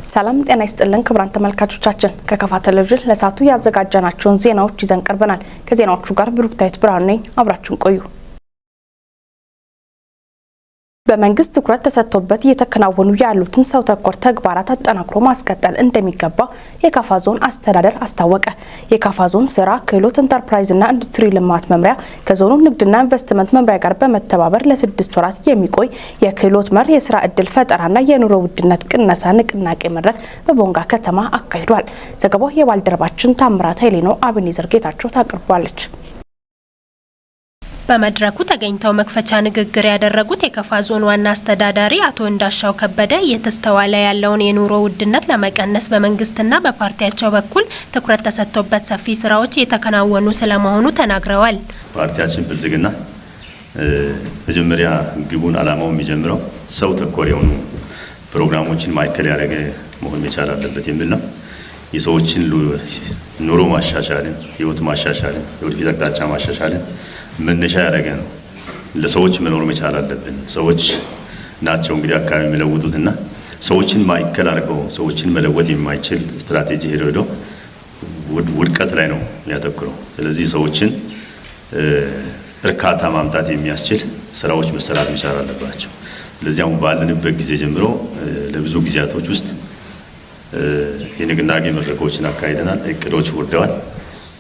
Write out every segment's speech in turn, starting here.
ሰላም ጤና ይስጥልን ክቡራን ተመልካቾቻችን፣ ከከፋ ቴሌቪዥን ለሰዓቱ ያዘጋጀናቸውን ዜናዎች ይዘን ቀርበናል። ከዜናዎቹ ጋር ብሩክታዊት ብርሃኑ ነኝ። አብራችሁን ቆዩ። በመንግስት ትኩረት ተሰጥቶበት እየተከናወኑ ያሉትን ሰው ተኮር ተግባራት አጠናክሮ ማስቀጠል እንደሚገባ የካፋ ዞን አስተዳደር አስታወቀ። የካፋ ዞን ስራ፣ ክህሎት፣ ኢንተርፕራይዝና ኢንዱስትሪ ልማት መምሪያ ከዞኑ ንግድና ኢንቨስትመንት መምሪያ ጋር በመተባበር ለ6 ወራት የሚቆይ የክህሎት መር የስራ ዕድል ፈጠራና የኑሮ ውድነት ቅነሳ ንቅናቄ መድረክ በቦንጋ ከተማ አካሂዷል። ዘገባው የባልደረባችን ታምራት ኃይሌ ነው። አቤኔዘር ጌታቸው ታቀርበዋለች። በመድረኩ ተገኝተው መክፈቻ ንግግር ያደረጉት የከፋ ዞን ዋና አስተዳዳሪ አቶ እንዳሻው ከበደ እየተስተዋለ ያለውን የኑሮ ውድነት ለመቀነስ በመንግስትና በፓርቲያቸው በኩል ትኩረት ተሰጥቶበት ሰፊ ስራዎች እየተከናወኑ ስለመሆኑ ተናግረዋል። ፓርቲያችን ብልጽግና መጀመሪያ ግቡን ዓላማው የሚጀምረው ሰው ተኮር የሆኑ ፕሮግራሞችን ማዕከል ያደረገ መሆን መቻል አለበት የሚል ነው። የሰዎችን ኑሮ ማሻሻልን፣ ህይወት ማሻሻልን፣ የወደፊት አቅጣጫ ማሻሻልን መነሻ ያደረገ ነው። ለሰዎች መኖር መቻል አለብን። ሰዎች ናቸው እንግዲህ አካባቢ የሚለውጡትና ሰዎችን ማዕከል አድርገው ሰዎችን መለወጥ የማይችል ስትራቴጂ ሄዶ ሄዶ ውድቀት ላይ ነው የሚያተኩረው። ስለዚህ ሰዎችን እርካታ ማምጣት የሚያስችል ስራዎች መሰራት መቻል አለባቸው። ስለዚህ አሁን ባለንበት ጊዜ ጀምሮ ለብዙ ጊዜያቶች ውስጥ የንቅናቄ መድረኮችን አካሂደናል። እቅዶች ወርደዋል።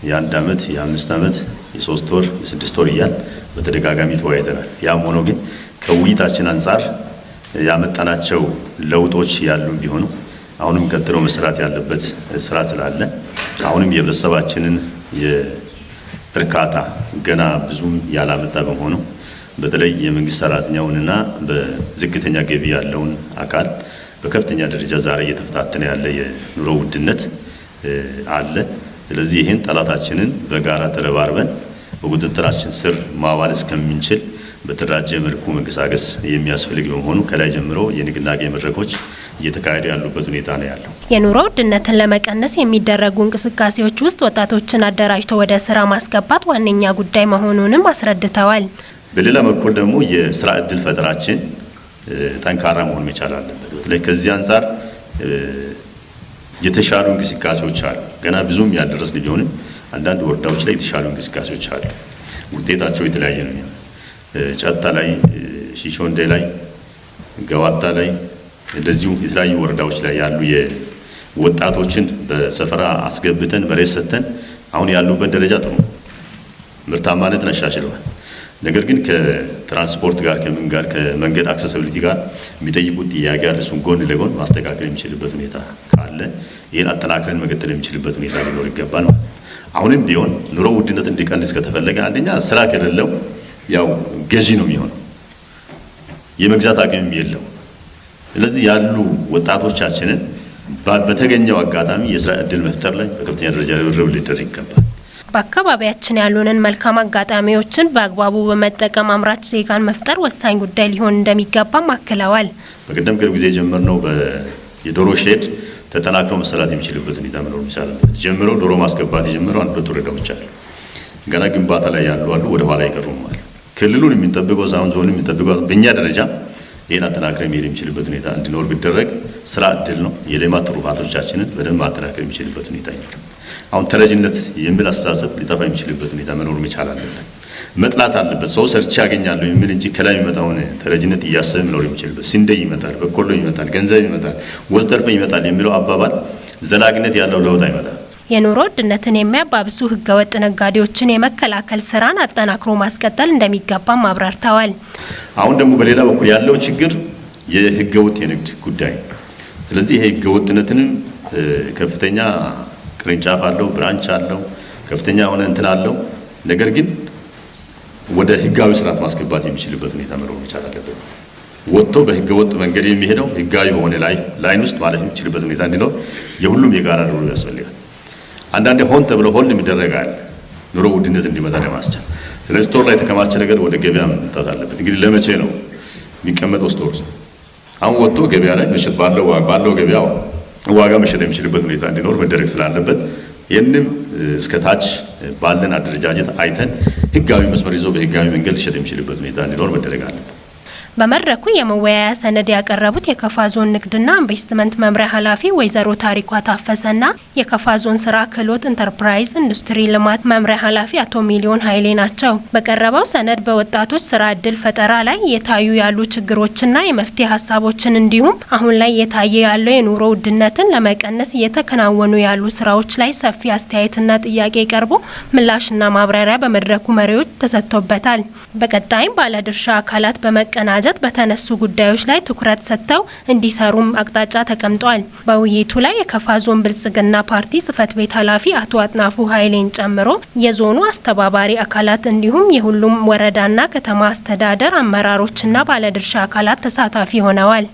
የ1 ዓመት፣ የ5 ዓመት፣ የ3 ወር፣ የ6 ወር እያል በተደጋጋሚ ተወያይተናል። ያም ሆኖ ግን ከውይይታችን አንጻር ያመጣናቸው ለውጦች ያሉ ቢሆኑ አሁንም ቀጥሎ መስራት ያለበት ስራ ስላለ አሁንም የህብረተሰባችንን የእርካታ ገና ብዙም ያላመጣ በመሆኑ በተለይ የመንግስት ሰራተኛውንና በዝቅተኛ ገቢ ያለውን አካል በከፍተኛ ደረጃ ዛሬ እየተፈታተነ ያለ የኑሮ ውድነት አለ። ስለዚህ ይህን ጠላታችንን በጋራ ተረባርበን በቁጥጥራችን ስር ማዋል እስከምንችል በተደራጀ መልኩ መንቀሳቀስ የሚያስፈልግ በመሆኑ ከላይ ጀምሮ የንቅናቄ መድረኮች እየተካሄዱ ያሉበት ሁኔታ ነው ያለው። የኑሮ ውድነትን ለመቀነስ የሚደረጉ እንቅስቃሴዎች ውስጥ ወጣቶችን አደራጅቶ ወደ ስራ ማስገባት ዋነኛ ጉዳይ መሆኑንም አስረድተዋል። በሌላ በኩል ደግሞ የስራ እድል ፈጠራችን ጠንካራ መሆን መቻል አለበት። በተለይ ከዚህ አንጻር የተሻሉ እንቅስቃሴዎች አሉ። ገና ብዙም ያልደረስን ቢሆንም አንዳንድ ወረዳዎች ላይ የተሻሉ እንቅስቃሴዎች አሉ። ውጤታቸው የተለያየ ነው። ጫታ ላይ፣ ሺሾንዴ ላይ፣ ገዋታ ላይ እንደዚሁ የተለያዩ ወረዳዎች ላይ ያሉ የወጣቶችን በሰፈራ አስገብተን መሬት ሰጥተን አሁን ያሉበት ደረጃ ጥሩ ነው። ምርታማነትን አሻሽለዋል። ነገር ግን ከትራንስፖርት ጋር፣ ከምን ጋር፣ ከመንገድ accessibility ጋር የሚጠይቁት ጥያቄ አለ። እሱን ጎን ለጎን ማስተካከል የሚችልበት ሁኔታ ካለ ይህን አጠናክረን መቀጠል የሚችልበት ሁኔታ ሊኖር ይገባል ማለት ነው። አሁንም ቢሆን ኑሮ ውድነት እንዲቀንስ ከተፈለገ አንደኛ ስራ ከሌለው ያው ገዢ ነው የሚሆነው፣ የመግዛት አቅምም የለው። ስለዚህ ያሉ ወጣቶቻችንን በተገኘው አጋጣሚ የስራ እድል መፍጠር ላይ በከፍተኛ ደረጃ ርብርብ ሊደረግ ይገባል። በአካባቢያችን ያሉንን መልካም አጋጣሚዎችን በአግባቡ በመጠቀም አምራች ዜጋን መፍጠር ወሳኝ ጉዳይ ሊሆን እንደሚገባም አክለዋል። በቀደም ቅርብ ጊዜ የጀመርነው የዶሮ ሼድ ተጠናክሮ መሰራት የሚችልበት ሁኔታ መኖር መቻል አለበት። ጀምረው ዶሮ ማስገባት የጀመረው አንድ ሁለት ወረዳዎች አሉ። ገና ግንባታ ላይ ያሉ አሉ፣ ወደ ኋላ ይቀሩም አሉ። ክልሉን የሚጠብቀው ሳይሆን ዞኑ የሚጠብቀው በእኛ ደረጃ ይህን አጠናክረ መሄድ የሚችልበት ሁኔታ እንዲኖር ቢደረግ ስራ እድል ነው። የሌማት ትሩፋቶቻችንን በደንብ ማጠናከር የሚችልበት ሁኔታ ይኖራል። አሁን ተረጅነት የሚል አስተሳሰብ ሊጠፋ የሚችልበት ሁኔታ መኖር መቻል አለበት። መጥላት አለበት። ሰው ሰርቼ ያገኛለሁ የሚል እንጂ ከላይ የሚመጣውን ተረጅነት እያሰበ መኖር የሚችልበት፣ ስንዴ ይመጣል፣ በቆሎ ይመጣል፣ ገንዘብ ይመጣል፣ ወዘተርፈ ይመጣል የሚለው አባባል ዘላቂነት ያለው ለውጥ አይመጣም። የኑሮ ውድነትን የሚያባብሱ ህገወጥ ነጋዴዎችን የመከላከል ስራን አጠናክሮ ማስቀጠል እንደሚገባም አብራርተዋል። አሁን ደግሞ በሌላ በኩል ያለው ችግር የህገወጥ የንግድ ጉዳይ። ስለዚህ ይሄ ህገወጥነትንም ከፍተኛ ቅርንጫፍ አለው፣ branch አለው፣ ከፍተኛ የሆነ እንትን አለው። ነገር ግን ወደ ህጋዊ ስርዓት ማስገባት የሚችልበት ሁኔታ መኖር መቻል አለበት። ወጥቶ በህገወጥ መንገድ የሚሄደው ህጋዊ በሆነ line ውስጥ ማለፍ የሚችልበት ሁኔታ እንዲኖር የሁሉም የጋራ ርብርብ ያስፈልጋል። አንዳንዴ ሆን ተብሎ ሆን የሚደረግ አለ ኑሮ ውድነት እንዲመጣ ለማስቻል። ስለዚህ store ላይ የተከማቸ ነገር ወደ ገበያ መምጣት አለበት። እንግዲህ ለመቼ ነው የሚቀመጠው store? አሁን ወጥቶ ገበያ ላይ መሸጥ ባለው ገበያ ዋጋ መሸጥ የሚችልበት ሁኔታ እንዲኖር መደረግ ስላለበት ይህንም እስከ ታች ባለን አደረጃጀት አይተን ህጋዊ መስመር ይዞ በህጋዊ መንገድ ሊሸጥ የሚችልበት ሁኔታ እንዲኖር መደረግ አለበት። በመድረኩ የመወያያ ሰነድ ያቀረቡት የከፋ ዞን ንግድና ኢንቨስትመንት መምሪያ ኃላፊ ወይዘሮ ታሪኳ ታፈሰና የከፋ ዞን ስራ ክህሎት ኢንተርፕራይዝ ኢንዱስትሪ ልማት መምሪያ ኃላፊ አቶ ሚሊዮን ኃይሌ ናቸው። በቀረበው ሰነድ በወጣቶች ስራ እድል ፈጠራ ላይ የታዩ ያሉ ችግሮችና የመፍትሄ ሀሳቦችን እንዲሁም አሁን ላይ የታየ ያለው የኑሮ ውድነትን ለመቀነስ እየተከናወኑ ያሉ ስራዎች ላይ ሰፊ አስተያየትና ጥያቄ ቀርቦ ምላሽና ማብራሪያ በመድረኩ መሪዎች ተሰጥቶበታል። በቀጣይም ባለድርሻ አካላት በመቀናጀት በተነሱ ጉዳዮች ላይ ትኩረት ሰጥተው እንዲሰሩም አቅጣጫ ተቀምጧል። በውይይቱ ላይ የከፋ ዞን ብልጽግና ፓርቲ ጽህፈት ቤት ኃላፊ አቶ አጥናፉ ኃይሌን ጨምሮ የዞኑ አስተባባሪ አካላት እንዲሁም የሁሉም ወረዳና ከተማ አስተዳደር አመራሮችና ባለድርሻ አካላት ተሳታፊ ሆነዋል።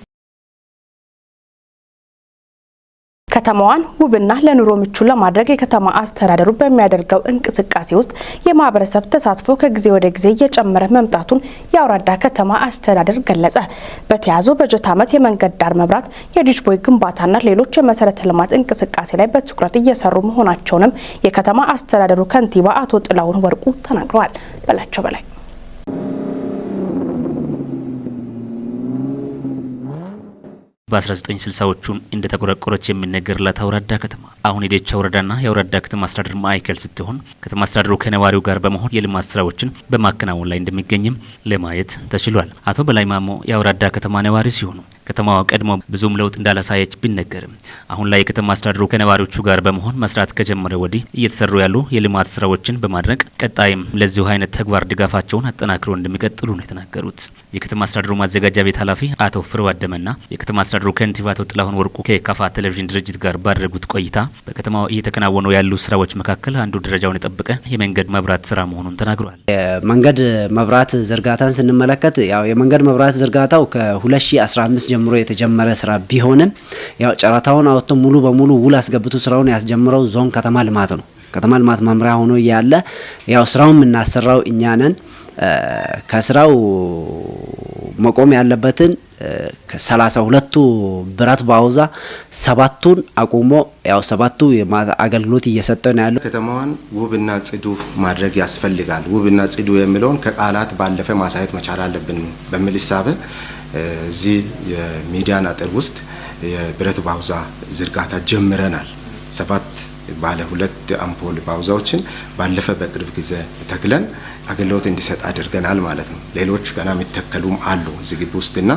ከተማዋን ውብና ለኑሮ ምቹ ለማድረግ የከተማ አስተዳደሩ በሚያደርገው እንቅስቃሴ ውስጥ የማህበረሰብ ተሳትፎ ከጊዜ ወደ ጊዜ እየጨመረ መምጣቱን የአውራዳ ከተማ አስተዳደር ገለጸ። በተያዘው በጀት ዓመት የመንገድ ዳር መብራት፣ የ ditch ቦይ ግንባታና ሌሎች የመሰረተ ልማት እንቅስቃሴ ላይ በትኩረት እየሰሩ መሆናቸውንም የከተማ አስተዳደሩ ከንቲባ አቶ ጥላሁን ወርቁ ተናግረዋል። በላቸው በላይ። በ1960ዎቹ እንደተቆረቆረች የሚነገርላት አውራዳ ከተማ አሁን የደቻ ወረዳና የአውራዳ ከተማ አስተዳደር ማዕከል ስትሆን፣ ከተማ አስተዳደሩ ከነዋሪው ጋር በመሆን የልማት ስራዎችን በማከናወን ላይ እንደሚገኝም ለማየት ተችሏል። አቶ በላይ ማሞ የአውራዳ ከተማ ነዋሪ ሲሆኑ፣ ከተማዋ ቀድሞ ብዙም ለውጥ እንዳላሳየች ቢነገርም አሁን ላይ የከተማ አስተዳደሩ ከነዋሪዎቹ ጋር በመሆን መስራት ከጀመረ ወዲህ እየተሰሩ ያሉ የልማት ስራዎችን በማድነቅ ቀጣይም ለዚሁ አይነት ተግባር ድጋፋቸውን አጠናክረው እንደሚቀጥሉ ነው የተናገሩት። የከተማ አስተዳደሩ ማዘጋጃ ቤት ኃላፊ አቶ ፍሬው አደመና የከተማ አስተዳደሩ ከንቲባ አቶ ጥላሁን ወርቁ ከካፋ ቴሌቪዥን ድርጅት ጋር ባደረጉት ቆይታ በከተማው እየተከናወኑ ያሉ ስራዎች መካከል አንዱ ደረጃውን የጠበቀ የመንገድ መብራት ስራ መሆኑን ተናግሯል። የመንገድ መብራት ዝርጋታን ስንመለከት፣ ያው የመንገድ መብራት ዝርጋታው ከ2015 ጀምሮ የተጀመረ ስራ ቢሆንም፣ ያው ጨረታውን አወጥቶ ሙሉ በሙሉ ውል አስገብቶ ስራውን ያስጀምረው ዞን ከተማ ልማት ነው። ከተማ ልማት መምሪያ ሆኖ እያለ ያው ስራውን የምናሰራው እኛ ነን። ከስራው መቆም ያለበትን 32ቱ ብረት ባውዛ ሰባቱን አቁሞ ያው ሰባቱ አገልግሎት እየሰጠ ነው ያለው። ከተማዋን ውብና ጽዱ ማድረግ ያስፈልጋል። ውብና ጽዱ የሚለውን ከቃላት ባለፈ ማሳየት መቻል አለብን በሚል እሳቤ እዚህ የሚዲያን አጥር ውስጥ የብረት ባውዛ ዝርጋታ ጀምረናል። ሰባት ባለ ሁለት አምፖል ባውዛዎችን ባለፈ በቅርብ ጊዜ ተክለን አገልግሎት እንዲሰጥ አድርገናል ማለት ነው። ሌሎች ገና የሚተከሉም አሉ እዚህ ግቢ ውስጥና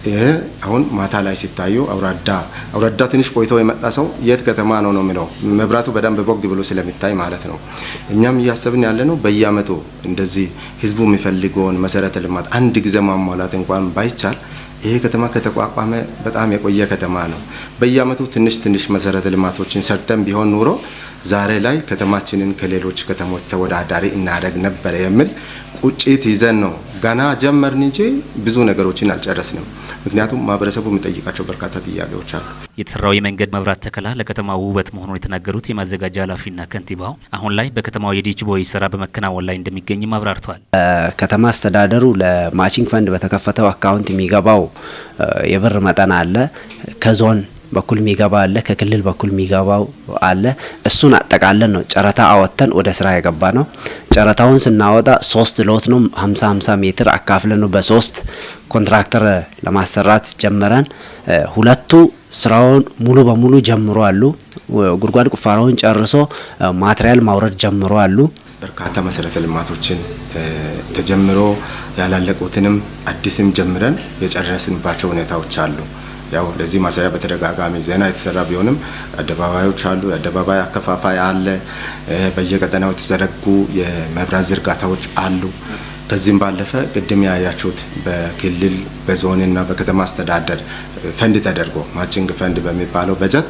ይህ አሁን ማታ ላይ ሲታዩ አውራዳ አውራዳ ትንሽ ቆይቶ የመጣ ሰው የት ከተማ ነው ነው የሚለው፣ መብራቱ በደንብ ቦግ ብሎ ስለሚታይ ማለት ነው። እኛም እያሰብን ያለ ነው በየአመቱ እንደዚህ ህዝቡ የሚፈልገውን መሰረተ ልማት አንድ ጊዜ ማሟላት እንኳን ባይቻል፣ ይሄ ከተማ ከተቋቋመ በጣም የቆየ ከተማ ነው። በየአመቱ ትንሽ ትንሽ መሰረተ ልማቶችን ሰርተን ቢሆን ኑሮ ዛሬ ላይ ከተማችንን ከሌሎች ከተሞች ተወዳዳሪ እናደርግ ነበረ የሚል ቁጭት ይዘን ነው። ገና ጀመርን እንጂ ብዙ ነገሮችን አልጨረስንም። ምክንያቱም ማህበረሰቡ የሚጠይቃቸው በርካታ ጥያቄዎች አሉ። የተሰራው የመንገድ መብራት ተከላ ለከተማው ውበት መሆኑን የተናገሩት የማዘጋጃ ኃላፊና ከንቲባው አሁን ላይ በከተማው የ ditch ቦይ ስራ በመከናወን ላይ እንደሚገኝም አብራርተዋል። ከተማ አስተዳደሩ ለ matching fund በተከፈተው account የሚገባው የብር መጠን አለ፣ ከዞን በኩል የሚገባ አለ፣ ከክልል በኩል የሚገባው አለ። እሱን አጠቃለን ነው ጨረታ አወጥተን ወደ ስራ የገባ ነው። ጨረታውን ስናወጣ ሶስት lot ነው፣ 50 50 ሜትር አካፍለን ነው በሶስት ኮንትራክተር ለማሰራት ጀመረን። ሁለቱ ስራውን ሙሉ በሙሉ ጀምሮ አሉ። ጉድጓድ ቁፋሮውን ጨርሶ ማትሪያል ማውረድ ጀምሮ አሉ። በርካታ መሰረተ ልማቶችን ተጀምሮ ያላለቁትንም አዲስም ጀምረን የጨረስንባቸው ሁኔታዎች አሉ። ያው ለዚህ ማሳያ በተደጋጋሚ ዜና የተሰራ ቢሆንም አደባባዮች አሉ፣ የአደባባይ አከፋፋይ አለ፣ በየቀጠናው የተዘረጉ የመብራት ዝርጋታዎች አሉ። ከዚህም ባለፈ ቅድም ያያችሁት በክልል፣ በዞንና በከተማ አስተዳደር ፈንድ ተደርጎ matching fund በሚባለው በጀት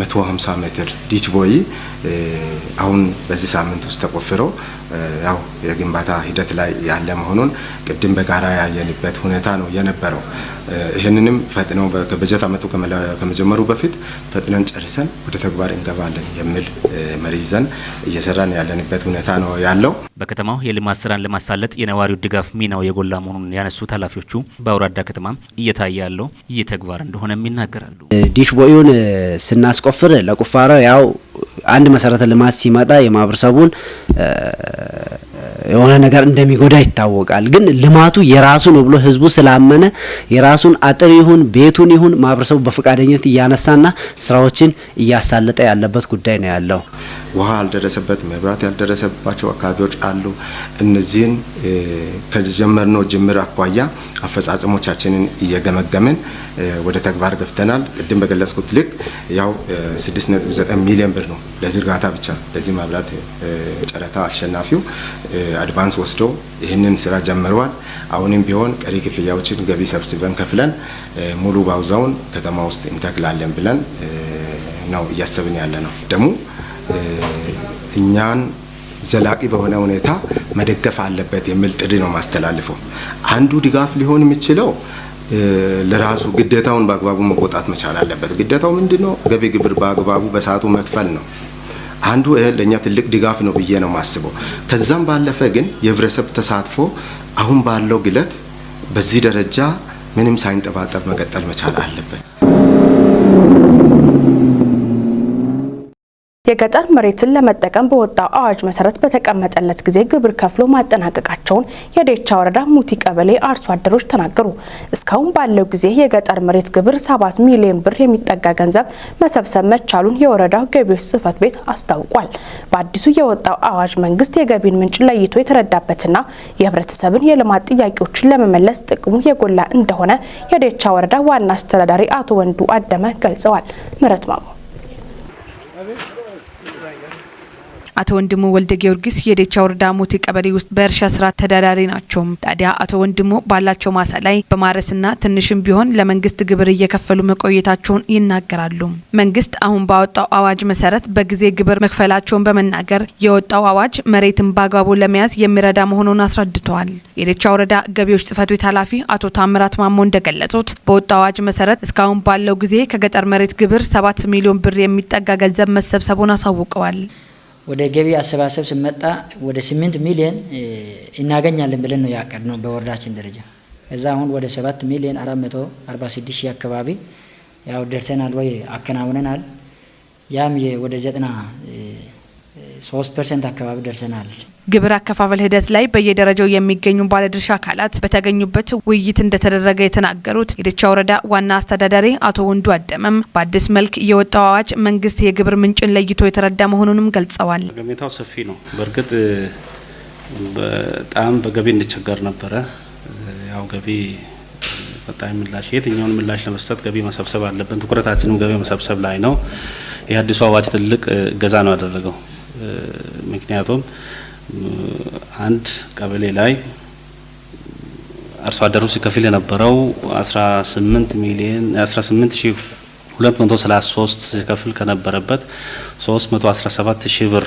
150 ሜትር ditch ቦይ አሁን በዚህ ሳምንት ውስጥ ተቆፍሮ ያው የግንባታ ሂደት ላይ ያለ መሆኑን ቅድም በጋራ ያየንበት ሁኔታ ነው የነበረው። ይህንንም ፈጥነው ከበጀት ዓመቱ ከመጀመሩ በፊት ፈጥነን ጨርሰን ወደ ተግባር እንገባለን የሚል መሪ ይዘን እየሰራን ያለንበት ሁኔታ ነው ያለው። በከተማው የልማት ስራን ለማሳለጥ የነዋሪው ድጋፍ ሚናው የጎላ መሆኑን ያነሱት ኃላፊዎቹ በአውራዳ ከተማ እየታየ ያለው ይህ ተግባር እንደሆነም ይናገራሉ። Ditch ቦዩን ስናስቆፍር ለቁፋሮ ያው አንድ መሰረተ ልማት ሲመጣ የማህበረሰቡን የሆነ ነገር እንደሚጎዳ ይታወቃል። ግን ልማቱ የራሱ ነው ብሎ ህዝቡ ስላመነ የራሱን አጥር ይሁን ቤቱን ይሁን ማህበረሰቡ በፈቃደኝነት እያነሳና ስራዎችን እያሳለጠ ያለበት ጉዳይ ነው ያለው። ውሃ ያልደረሰበት፣ መብራት ያልደረሰባቸው አካባቢዎች አሉ። እነዚህን ከጀመርነው ጅምር አኳያ አፈጻጸሞቻችንን እየገመገምን ወደ ተግባር ገብተናል። ቅድም በገለጽኩት ልክ ያው 6.9 ሚሊዮን ብር ነው ለዝርጋታ ብቻ። ለዚህ መብራት ጨረታ አሸናፊው advance ወስዶ ይህንን ስራ ጀምረዋል። አሁንም ቢሆን ቀሪ ክፍያዎችን ገቢ ሰብስበን ከፍለን ሙሉ ባውዛውን ከተማ ውስጥ እንተክላለን ብለን ነው እያሰብን ያለ ነው። ደግሞ እኛን ዘላቂ በሆነ ሁኔታ መደገፍ አለበት የሚል ጥሪ ነው ማስተላልፈው። አንዱ ድጋፍ ሊሆን የሚችለው ለራሱ ግዴታውን በአግባቡ መወጣት መቻል አለበት። ግዴታው ምንድነው? ገቢ ግብር በአግባቡ በሰዓቱ መክፈል ነው። አንዱ ይሄ ለኛ ትልቅ ድጋፍ ነው ብዬ ነው ማስበው። ከዛም ባለፈ ግን የህብረተሰብ ተሳትፎ አሁን ባለው ግለት በዚህ ደረጃ ምንም ሳይንጠባጠብ መቀጠል መቻል አለበት። የገጠር መሬትን ለመጠቀም በወጣው አዋጅ መሰረት በተቀመጠለት ጊዜ ግብር ከፍሎ ማጠናቀቃቸውን የዴቻ ወረዳ ሙቲ ቀበሌ አርሶ አደሮች ተናገሩ። እስካሁን ባለው ጊዜ የገጠር መሬት ግብር 7 ሚሊዮን ብር የሚጠጋ ገንዘብ መሰብሰብ መቻሉን የወረዳው ገቢዎች ጽሕፈት ቤት አስታውቋል። በአዲሱ የወጣው አዋጅ መንግስት የገቢን ምንጭ ለይቶ የተረዳበትና የህብረተሰብን የልማት ጥያቄዎችን ለመመለስ ጥቅሙ የጎላ እንደሆነ የዴቻ ወረዳ ዋና አስተዳዳሪ አቶ ወንዱ አደመ ገልጸዋል። ምህረት ማሞ። አቶ ወንድሙ ወልደ ጊዮርጊስ የዴቻ ወረዳ ሙቲ ቀበሌ ውስጥ በእርሻ ስራ ተዳዳሪ ናቸው። ታዲያ አቶ ወንድሙ ባላቸው ማሳ ላይ በማረስና ትንሽም ቢሆን ለመንግስት ግብር እየከፈሉ መቆየታቸውን ይናገራሉ። መንግስት አሁን ባወጣው አዋጅ መሰረት በጊዜ ግብር መክፈላቸውን በመናገር የወጣው አዋጅ መሬትን በአግባቡ ለመያዝ የሚረዳ መሆኑን አስረድተዋል። የዴቻ ወረዳ ገቢዎች ጽሕፈት ቤት ኃላፊ አቶ ታምራት ማሞ እንደገለጹት በወጣው አዋጅ መሰረት እስካሁን ባለው ጊዜ ከገጠር መሬት ግብር 7 ሚሊዮን ብር የሚጠጋ ገንዘብ መሰብሰቡን አሳውቀዋል። ወደ ገቢ አሰባሰብ ስመጣ ወደ 8 ሚሊዮን እናገኛለን ብለን ነው ያቀድነው በወረዳችን ደረጃ። ከዛ አሁን ወደ 7 ሚሊዮን 446 ሺህ አካባቢ ያው ደርሰናል ወይ አከናውነናል። ያም ወደ 93% አካባቢ ደርሰናል። ግብር አከፋፈል ሂደት ላይ በየደረጃው የሚገኙ ባለድርሻ አካላት በተገኙበት ውይይት እንደተደረገ የተናገሩት የዴቻ ወረዳ ዋና አስተዳዳሪ አቶ ወንዱ አደመም በአዲስ መልክ የወጣው አዋጅ መንግስት የግብር ምንጭን ለይቶ የተረዳ መሆኑንም ገልጸዋል። ጠቀሜታው ሰፊ ነው። በእርግጥ በጣም በገቢ እንቸገር ነበረ። ያው ገቢ ቀጣይ ምላሽ የትኛውን ምላሽ ለመስጠት ገቢ መሰብሰብ አለብን። ትኩረታችንም ገቢ መሰብሰብ ላይ ነው። የአዲሱ አዋጅ ትልቅ እገዛ ነው ያደረገው። ምክንያቱም አንድ ቀበሌ ላይ አርሶ አደሩ ሲከፍል የነበረው 18 ሚሊዮን 18233 ሲከፍል ከነበረበት 317 ሺህ ብር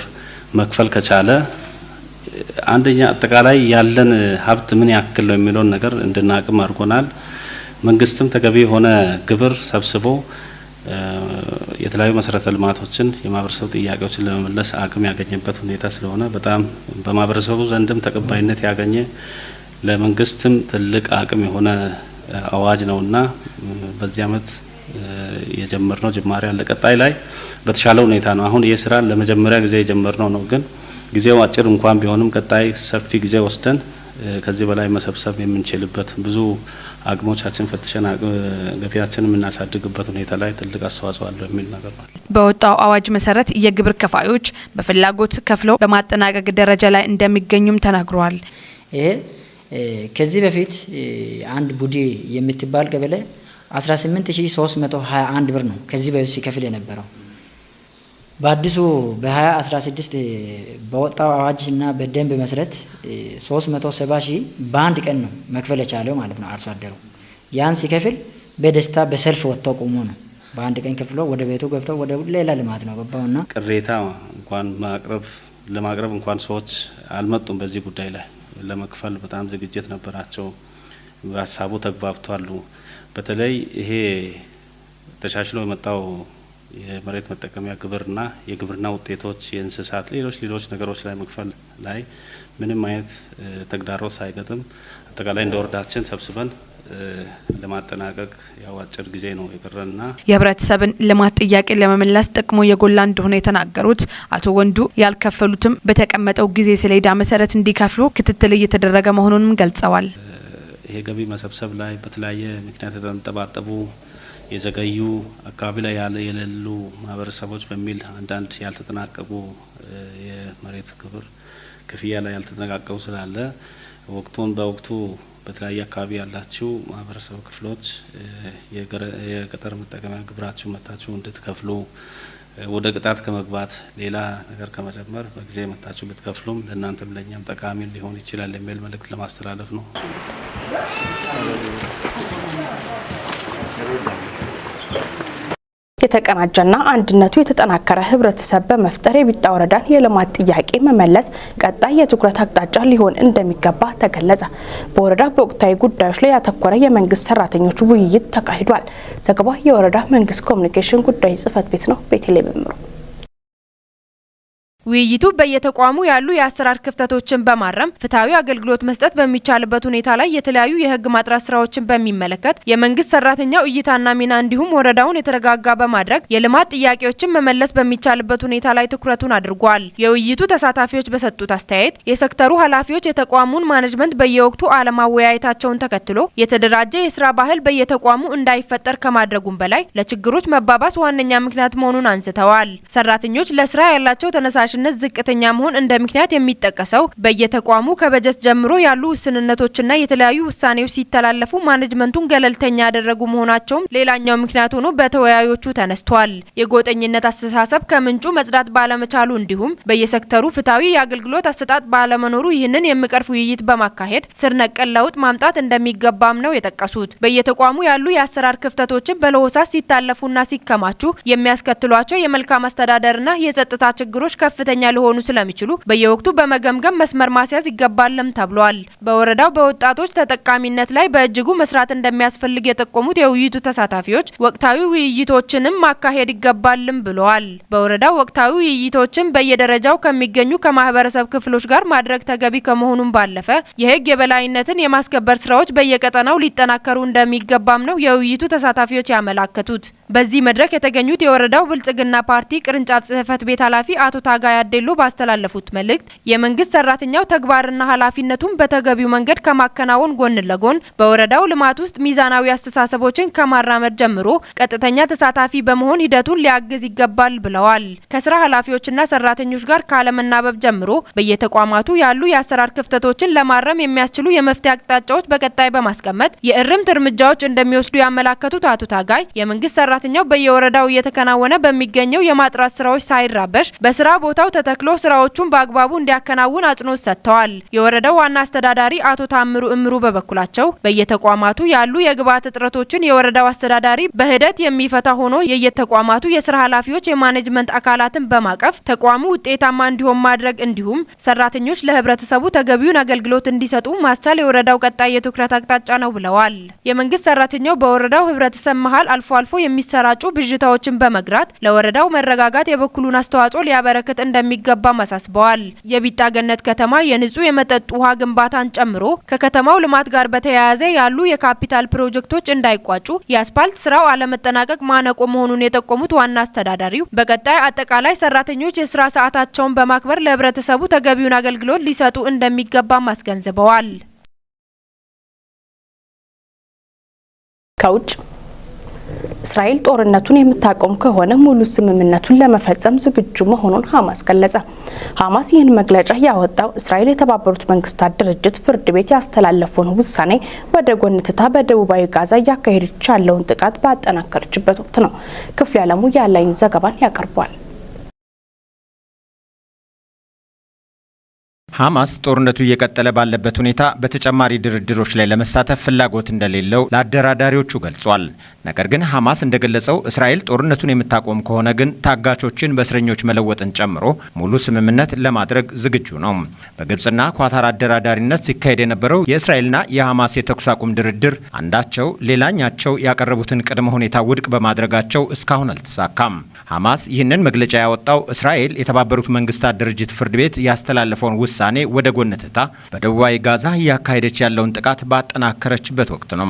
መክፈል ከቻለ አንደኛ አጠቃላይ ያለን ሀብት ምን ያክል ነው የሚለውን ነገር እንድናቅም አድርጎናል። መንግስትም ተገቢ የሆነ ግብር ሰብስቦ የተለያዩ መሰረተ ልማቶችን የማህበረሰቡ ጥያቄዎችን ለመመለስ አቅም ያገኘበት ሁኔታ ስለሆነ በጣም በማህበረሰቡ ዘንድም ተቀባይነት ያገኘ ለመንግስትም ትልቅ አቅም የሆነ አዋጅ ነውና በዚህ አመት የጀመርነው ጅማሬ አለ። ቀጣይ ላይ በተሻለ ሁኔታ ነው። አሁን ይህ ስራ ለመጀመሪያ ጊዜ የጀመርነው ነው፣ ግን ጊዜው አጭር እንኳን ቢሆንም ቀጣይ ሰፊ ጊዜ ወስደን ከዚህ በላይ መሰብሰብ የምንችልበት ብዙ አቅሞቻችን ፈትሸን ገቢያችንን የምናሳድግበት ሁኔታ ላይ ትልቅ አስተዋጽኦ አለው የሚል ነገር ነው። በወጣው አዋጅ መሰረት የግብር ከፋዮች በፍላጎት ከፍለው በማጠናቀቅ ደረጃ ላይ እንደሚገኙም ተናግረዋል። ይሄ ከዚህ በፊት አንድ ቡዲ የምትባል ቀበሌ 18321 ብር ነው ከዚህ በፊት ሲከፍል የነበረው። በአዲሱ በ2016 በወጣው አዋጅና በደንብ መሰረት 370 ሺህ በአንድ ቀን ነው መክፈል የቻለው ማለት ነው አርሶ አደሩ። ያን ሲከፍል በደስታ በሰልፍ ወጥቶ ቆሞ ነው በአንድ ቀን ከፍሎ ወደ ቤቱ ገብቶ ወደ ሌላ ልማት ነው ገባውና ቅሬታ እንኳን ለማቅረብ እንኳን ሰዎች አልመጡም። በዚህ ጉዳይ ላይ ለመክፈል በጣም ዝግጅት ነበራቸው፣ በሀሳቡ ተግባብቷሉ። በተለይ ይሄ ተሻሽሎ የመጣው የመሬት መጠቀሚያ ግብርና የግብርና ውጤቶች፣ የእንስሳት፣ ሌሎች ነገሮች ላይ መክፈል ላይ ምንም አይነት ተግዳሮት ሳይገጥም አጠቃላይ እንደ ወረዳችን ሰብስበን ለማጠናቀቅ ያው አጭር ጊዜ ነው የቀረና የህብረተሰብን ልማት ጥያቄ ለመመለስ ጥቅሙ የጎላ እንደሆነ የተናገሩት አቶ ወንዱ ያልከፈሉትም በተቀመጠው ጊዜ ሰሌዳ መሰረት እንዲከፍሉ ክትትል እየተደረገ መሆኑንም ገልጸዋል። ይሄ ገቢ መሰብሰብ ላይ በተለያየ ምክንያት የተንጠባጠቡ የዘገዩ አካባቢ ላይ ያለ የሌሉ ማህበረሰቦች በሚል አንዳንድ ያልተጠናቀቁ የመሬት ግብር ክፍያ ላይ ያልተጠናቀቁ ስላለ ወቅቱን በወቅቱ በተለያየ አካባቢ ያላችሁ ማህበረሰብ ክፍሎች የገጠር መጠቀሚያ ግብራችሁ መታችሁ እንድትከፍሉ ወደ ቅጣት ከመግባት ሌላ ነገር ከመጨመር በጊዜ መታችሁ ብትከፍሉም ለእናንተም ለእኛም ጠቃሚ ሊሆን ይችላል የሚል መልእክት ለማስተላለፍ ነው። የተቀናጀና አንድነቱ የተጠናከረ ህብረተሰብ በመፍጠር የቢጣ ወረዳን የልማት ጥያቄ መመለስ ቀጣይ የትኩረት አቅጣጫ ሊሆን እንደሚገባ ተገለጸ። በወረዳ በወቅታዊ ጉዳዮች ላይ ያተኮረ የመንግስት ሰራተኞች ውይይት ተካሂዷል። ዘገባው የወረዳ መንግስት ኮሚኒኬሽን ጉዳዮች ጽህፈት ቤት ነው። ቤተልሔም እምሩ። ውይይቱ በየተቋሙ ያሉ የአሰራር ክፍተቶችን በማረም ፍትሃዊ አገልግሎት መስጠት በሚቻልበት ሁኔታ ላይ የተለያዩ የህግ ማጥራት ስራዎችን በሚመለከት የመንግስት ሰራተኛው እይታና ሚና እንዲሁም ወረዳውን የተረጋጋ በማድረግ የልማት ጥያቄዎችን መመለስ በሚቻልበት ሁኔታ ላይ ትኩረቱን አድርጓል። የውይይቱ ተሳታፊዎች በሰጡት አስተያየት የሴክተሩ ኃላፊዎች የተቋሙን ማኔጅመንት በየወቅቱ አለማወያየታቸውን ተከትሎ የተደራጀ የስራ ባህል በየተቋሙ እንዳይፈጠር ከማድረጉም በላይ ለችግሮች መባባስ ዋነኛ ምክንያት መሆኑን አንስተዋል። ሰራተኞች ለስራ ያላቸው ተነሳሽነት ዝቅተኛ መሆን እንደ ምክንያት የሚጠቀሰው በየተቋሙ ከበጀት ጀምሮ ያሉ ውስንነቶችና የተለያዩ ውሳኔዎች ሲተላለፉ ማኔጅመንቱን ገለልተኛ ያደረጉ መሆናቸውም ሌላኛው ምክንያት ሆኖ በተወያዮቹ ተነስቷል። የጎጠኝነት አስተሳሰብ ከምንጩ መጽዳት ባለመቻሉ እንዲሁም በየሴክተሩ ፍትሃዊ የአገልግሎት አሰጣጥ ባለመኖሩ ይህንን የሚቀርፍ ውይይት በማካሄድ ስር ነቀል ለውጥ ማምጣት እንደሚገባም ነው የጠቀሱት። በየተቋሙ ያሉ የአሰራር ክፍተቶችን በለሆሳስ ሲታለፉና ሲከማቹ የሚያስከትሏቸው የመልካም አስተዳደርና የጸጥታ ችግሮች ከፍተኛ ሊሆኑ ስለሚችሉ በየወቅቱ በመገምገም መስመር ማስያዝ ይገባልም ተብሏል። በወረዳው በወጣቶች ተጠቃሚነት ላይ በእጅጉ መስራት እንደሚያስፈልግ የጠቆሙት የውይይቱ ተሳታፊዎች ወቅታዊ ውይይቶችንም ማካሄድ ይገባልም ብለዋል። በወረዳው ወቅታዊ ውይይቶችን በየደረጃው ከሚገኙ ከማህበረሰብ ክፍሎች ጋር ማድረግ ተገቢ ከመሆኑም ባለፈ የህግ የበላይነትን የማስከበር ስራዎች በየቀጠናው ሊጠናከሩ እንደሚገባም ነው የውይይቱ ተሳታፊዎች ያመላከቱት። በዚህ መድረክ የተገኙት የወረዳው ብልጽግና ፓርቲ ቅርንጫፍ ጽህፈት ቤት ኃላፊ አቶ ታጋይ አዴሎ ባስተላለፉት መልእክት የመንግስት ሰራተኛው ተግባርና ኃላፊነቱን በተገቢው መንገድ ከማከናወን ጎን ለጎን በወረዳው ልማት ውስጥ ሚዛናዊ አስተሳሰቦችን ከማራመድ ጀምሮ ቀጥተኛ ተሳታፊ በመሆን ሂደቱን ሊያግዝ ይገባል ብለዋል። ከስራ ኃላፊዎችና ሰራተኞች ጋር ካለመናበብ ጀምሮ በየተቋማቱ ያሉ የአሰራር ክፍተቶችን ለማረም የሚያስችሉ የመፍትሄ አቅጣጫዎች በቀጣይ በማስቀመጥ የእርምት እርምጃዎች እንደሚወስዱ ያመላከቱት አቶ ታጋይ የመንግስት ሰራተኛው በየወረዳው እየተከናወነ በሚገኘው የማጥራት ስራዎች ሳይራበሽ በስራ ቦታው ተተክሎ ስራዎቹን በአግባቡ እንዲያከናውን አጽንኦት ሰጥተዋል። የወረዳው ዋና አስተዳዳሪ አቶ ታምሩ እምሩ በበኩላቸው በየተቋማቱ ያሉ የግብዓት እጥረቶችን የወረዳው አስተዳዳሪ በሂደት የሚፈታ ሆኖ የየተቋማቱ የስራ ኃላፊዎች የማኔጅመንት አካላትን በማቀፍ ተቋሙ ውጤታማ እንዲሆን ማድረግ እንዲሁም ሰራተኞች ለህብረተሰቡ ተገቢውን አገልግሎት እንዲሰጡ ማስቻል የወረዳው ቀጣይ የትኩረት አቅጣጫ ነው ብለዋል። የመንግስት ሰራተኛው በወረዳው ህብረተሰብ መሃል አልፎ አልፎ የሚሰራጩ ብዥታዎችን በመግራት ለወረዳው መረጋጋት የበኩሉን አስተዋጽኦ ሊያበረክት እንደሚገባ አሳስበዋል። የቢጣ ገነት ከተማ የንጹህ የመጠጥ ውሃ ግንባታን ጨምሮ ከከተማው ልማት ጋር በተያያዘ ያሉ የካፒታል ፕሮጀክቶች እንዳይቋጩ የአስፓልት ስራው አለመጠናቀቅ ማነቆ መሆኑን የጠቆሙት ዋና አስተዳዳሪው በቀጣይ አጠቃላይ ሰራተኞች የስራ ሰዓታቸውን በማክበር ለህብረተሰቡ ተገቢውን አገልግሎት ሊሰጡ እንደሚገባ አስገንዝበዋል። ከውጭ እስራኤል ጦርነቱን የምታቆም ከሆነ ሙሉ ስምምነቱን ለመፈጸም ዝግጁ መሆኑን ሐማስ ገለጸ። ሐማስ ይህን መግለጫ ያወጣው እስራኤል የተባበሩት መንግስታት ድርጅት ፍርድ ቤት ያስተላለፈውን ውሳኔ ወደ ጎን ትታ በደቡባዊ ጋዛ እያካሄደች ያለውን ጥቃት ባጠናከረችበት ወቅት ነው። ክፍለ ዓለሙ ያለኝ ዘገባን ያቀርቧል። ሐማስ ጦርነቱ እየቀጠለ ባለበት ሁኔታ በተጨማሪ ድርድሮች ላይ ለመሳተፍ ፍላጎት እንደሌለው ለአደራዳሪዎቹ ገልጿል። ነገር ግን ሐማስ እንደገለጸው እስራኤል ጦርነቱን የምታቆም ከሆነ ግን ታጋቾችን በእስረኞች መለወጥን ጨምሮ ሙሉ ስምምነት ለማድረግ ዝግጁ ነው። በግብጽና ኳታር አደራዳሪነት ሲካሄድ የነበረው የእስራኤልና የሐማስ የተኩስ አቁም ድርድር አንዳቸው ሌላኛቸው ያቀረቡትን ቅድመ ሁኔታ ውድቅ በማድረጋቸው እስካሁን አልተሳካም። ሐማስ ይህንን መግለጫ ያወጣው እስራኤል የተባበሩት መንግስታት ድርጅት ፍርድ ቤት ያስተላለፈውን ውሳኔ ውሳኔ ወደ ጎን ትታ በደቡባዊ ጋዛ እያካሄደች ያለውን ጥቃት ባጠናከረችበት ወቅት ነው።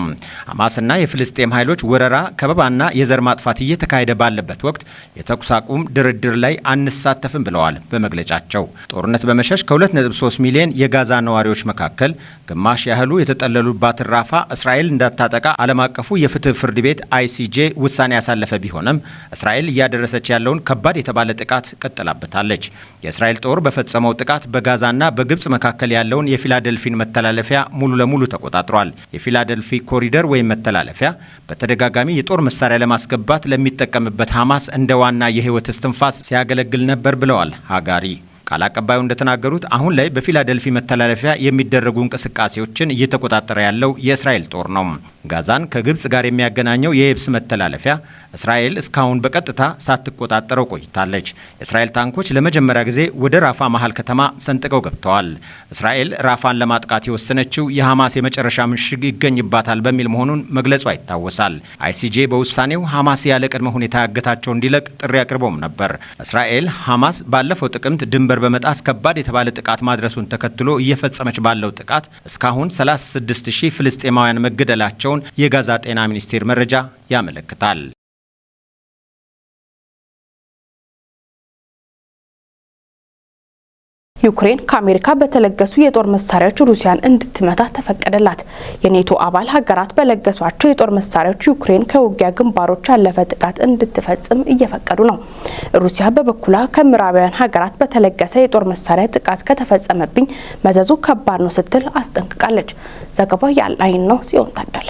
ሐማስና የፍልስጤም ኃይሎች ወረራ፣ ከበባና የዘር ማጥፋት እየተካሄደ ባለበት ወቅት የተኩስ አቁም ድርድር ላይ አንሳተፍም ብለዋል በመግለጫቸው። ጦርነት በመሸሽ ከ2.3 ሚሊዮን የጋዛ ነዋሪዎች መካከል ግማሽ ያህሉ የተጠለሉባት ራፋ እስራኤል እንዳታጠቃ ዓለም አቀፉ የፍትህ ፍርድ ቤት ICJ ውሳኔ ያሳለፈ ቢሆንም እስራኤል እያደረሰች ያለውን ከባድ የተባለ ጥቃት ቀጥላበታለች። የእስራኤል ጦር በፈጸመው ጥቃት በጋዛና በግብጽ መካከል ያለውን የፊላደልፊን መተላለፊያ ሙሉ ለሙሉ ተቆጣጥሯል። የፊላደልፊ ኮሪደር ወይም መተላለፊያ በተደጋጋሚ የጦር መሳሪያ ለማስገባት ለሚጠቀምበት ሐማስ እንደ ዋና የህይወት እስትንፋስ ሲያገለግል ነበር ብለዋል ሃጋሪ። ቃል አቀባዩ እንደተናገሩት አሁን ላይ በፊላደልፊ መተላለፊያ የሚደረጉ እንቅስቃሴዎችን እየተቆጣጠረ ያለው የእስራኤል ጦር ነው። ጋዛን ከግብጽ ጋር የሚያገናኘው የየብስ መተላለፊያ እስራኤል እስካሁን በቀጥታ ሳትቆጣጠረው ቆይታለች። የእስራኤል ታንኮች ለመጀመሪያ ጊዜ ወደ ራፋ መሀል ከተማ ሰንጥቀው ገብተዋል። እስራኤል ራፋን ለማጥቃት የወሰነችው የሐማስ የመጨረሻ ምሽግ ይገኝባታል በሚል መሆኑን መግለጿ ይታወሳል። ICJ በውሳኔው ሐማስ ያለ ቅድመ ሁኔታ ያገታቸው እንዲለቅ ጥሪ አቅርቦም ነበር። እስራኤል ሐማስ ባለፈው ጥቅምት ድንበር በመጣስ ከባድ የተባለ ጥቃት ማድረሱን ተከትሎ እየፈጸመች ባለው ጥቃት እስካሁን 36,000 ፍልስጤማውያን መገደላቸውን የጋዛ ጤና ሚኒስቴር መረጃ ያመለክታል። ዩክሬን ከአሜሪካ በተለገሱ የጦር መሳሪያዎች ሩሲያን እንድትመታ ተፈቀደላት። የኔቶ አባል ሀገራት በለገሷቸው የጦር መሳሪያዎች ዩክሬን ከውጊያ ግንባሮች ያለፈ ጥቃት እንድትፈጽም እየፈቀዱ ነው። ሩሲያ በበኩሏ ከምዕራባውያን ሀገራት በተለገሰ የጦር መሳሪያ ጥቃት ከተፈጸመብኝ መዘዙ ከባድ ነው ስትል አስጠንቅቃለች። ዘገባው የአልአይን ነው። ጽዮን ታደለ።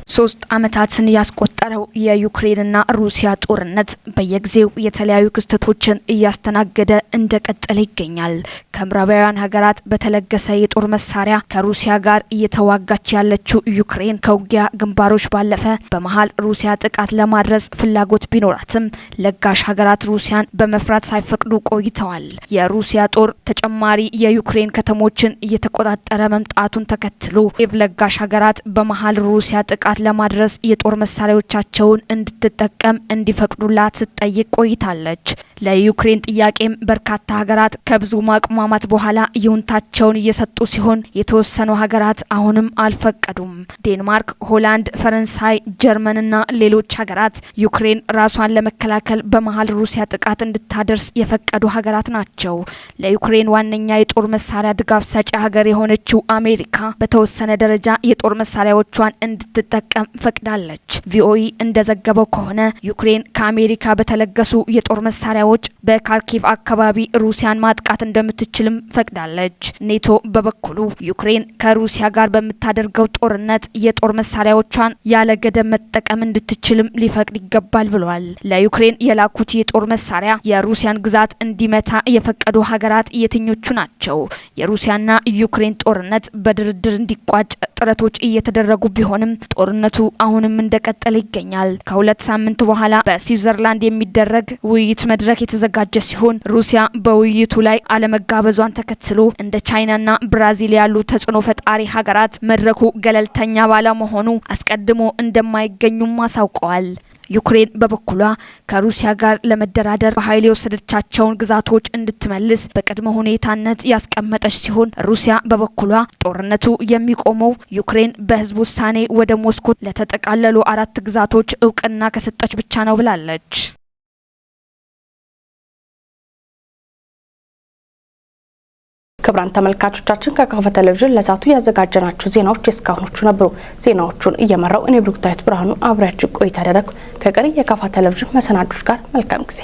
3 ዓመታትን ያስቆጠረው የዩክሬንና ሩሲያ ጦርነት በየጊዜው የተለያዩ ክስተቶችን እያስተናገደ እንደቀጠለ ይገኛል። ከምዕራባውያን ሀገራት በተለገሰ የጦር መሳሪያ ከሩሲያ ጋር እየተዋጋች ያለችው ዩክሬን ከውጊያ ግንባሮች ባለፈ በመሀል ሩሲያ ጥቃት ለማድረስ ፍላጎት ቢኖራትም ለጋሽ ሀገራት ሩሲያን በመፍራት ሳይፈቅዱ ቆይተዋል። የሩሲያ ጦር ተጨማሪ የዩክሬን ከተሞችን እየተቆጣጠረ መምጣቱን ተከትሎ ለጋሽ ሀገራት በመሀል ሩሲያ ጥቃት ለማድረስ የጦር መሳሪያዎቻቸውን እንድትጠቀም እንዲፈቅዱላት ስትጠይቅ ቆይታለች። ለዩክሬን ጥያቄም በርካታ ሀገራት ከብዙ ማቅማማት በኋላ ይሁንታቸውን እየሰጡ ሲሆን የተወሰኑ ሀገራት አሁንም አልፈቀዱም። ዴንማርክ፣ ሆላንድ፣ ፈረንሳይ፣ ጀርመንና ሌሎች ሀገራት ዩክሬን ራሷን ለመከላከል በመሀል ሩሲያ ጥቃት እንድታደርስ የፈቀዱ ሀገራት ናቸው። ለዩክሬን ዋነኛ የጦር መሳሪያ ድጋፍ ሰጪ ሀገር የሆነችው አሜሪካ በተወሰነ ደረጃ የጦር መሳሪያዎቿን እንድትጠቀም ፈቅዳለች። ቪኦኤ እንደዘገበው ከሆነ ዩክሬን ከአሜሪካ በተለገሱ የጦር መሳሪያዎች በካርኪቭ አካባቢ ሩሲያን ማጥቃት እንደምትችልም ፈቅዳለች። ኔቶ በበኩሉ ዩክሬን ከሩሲያ ጋር በምታደርገው ጦርነት የጦር መሳሪያዎቿን ያለ ገደብ መጠቀም እንድትችልም ሊፈቅድ ይገባል ብሏል። ለዩክሬን የላኩት የጦር መሳሪያ የሩሲያን ግዛት እንዲመታ የፈቀዱ ሀገራት የትኞቹ ናቸው? የሩሲያና ዩክሬን ጦርነት በድርድር እንዲቋጭ ጥረቶች እየተደረጉ ቢሆንም ጦርነቱ አሁንም እንደቀጠለ ይገኛል። ከ2 ሳምንት በኋላ በስዊዘርላንድ የሚደረግ ውይይት መድረክ የተዘጋጀ ሲሆን ሩሲያ በውይይቱ ላይ አለመጋበዟን ተከትሎ እንደ ቻይናና ብራዚል ያሉ ተጽዕኖ ፈጣሪ ሀገራት መድረኩ ገለልተኛ ባለመሆኑ አስቀድሞ እንደማይገኙም አሳውቀዋል። ዩክሬን በበኩሏ ከሩሲያ ጋር ለመደራደር በኃይል የወሰደቻቸውን ግዛቶች እንድትመልስ በቅድመ ሁኔታነት ያስቀመጠች ሲሆን ሩሲያ በበኩሏ ጦርነቱ የሚቆመው ዩክሬን በሕዝብ ውሳኔ ወደ ሞስኮ ለተጠቃለሉ 4 ግዛቶች እውቅና ከሰጠች ብቻ ነው ብላለች። ክቡራን ተመልካቾቻችን ከካፋ ቴሌቪዥን ለሰዓቱ ያዘጋጀናቸው ዜናዎች እስካሁኖቹ ነበሩ። ዜናዎቹን እየመራው እኔ ብሩክታዊት ብርሃኑ አብሬያችሁ ቆይታ አደረግኩ። ከቀሪ የካፋ ቴሌቪዥን መሰናዶች ጋር መልካም ጊዜ።